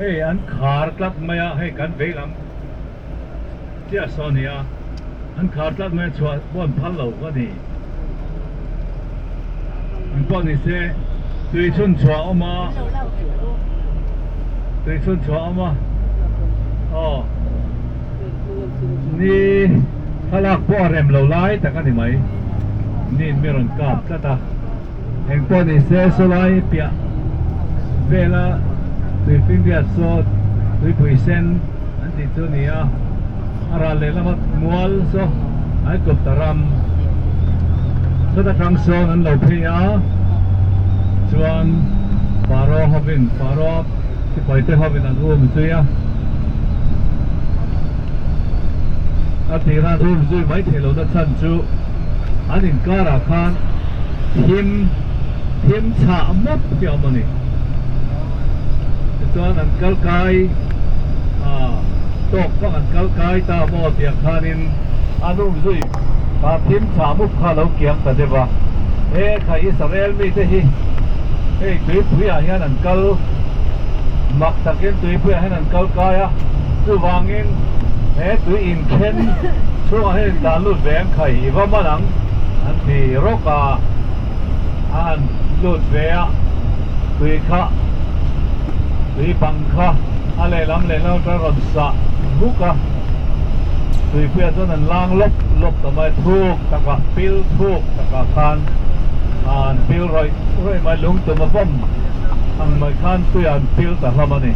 Hei an khar tlat mai a, hei kan vei lam chiah saw a ni a, an khar tlat mai a chhuah pawh an phal lo a ni. Eng pawh ni se tui chhun chhuah a awm a, tui chhun chhuah a awm a, aw ni thlalak pawh a rem lo lai tak a ni mai, ni in mi rawn kap tlat a. Eng pawh ni se sawlai piah vela tuifinriat saw tuipui sen an tih chu a ni a, a ral lehlama mual saw Aigupta ram sawta tang sawn an lo phei a, chuan Pharaoh hovin Pharaoh sipaite hovin an um zui a, a tirah an um zui mai theih lohna chhan chu an inkarah khan thim thim chhah mawp hi a awm a ni. Tichuan an kal kai ah tawk vak an kal kai ta maw tiang khanin an um zui kha thim chhah mup kha a lo kiang ta deuh a. He kha Israel mite hi hei tuipuiah hian an kal mak takin tuipuiah hian an kal kai a, chuvangin he tui inthen chhungah hian indan lut ve ang khai i va man ang. An ti rawk a, a han lut ve a, tui kha, tui bang kha a lehlam lehlam atang rawn sah huk a, tuipuiah chuan an lang lawp lawp ta mai, thuk takah, pil thuk takah khan an pil rawih rawih mai, lungtum a vawm ang mai khan tuiah an pil ta hlawm a ni.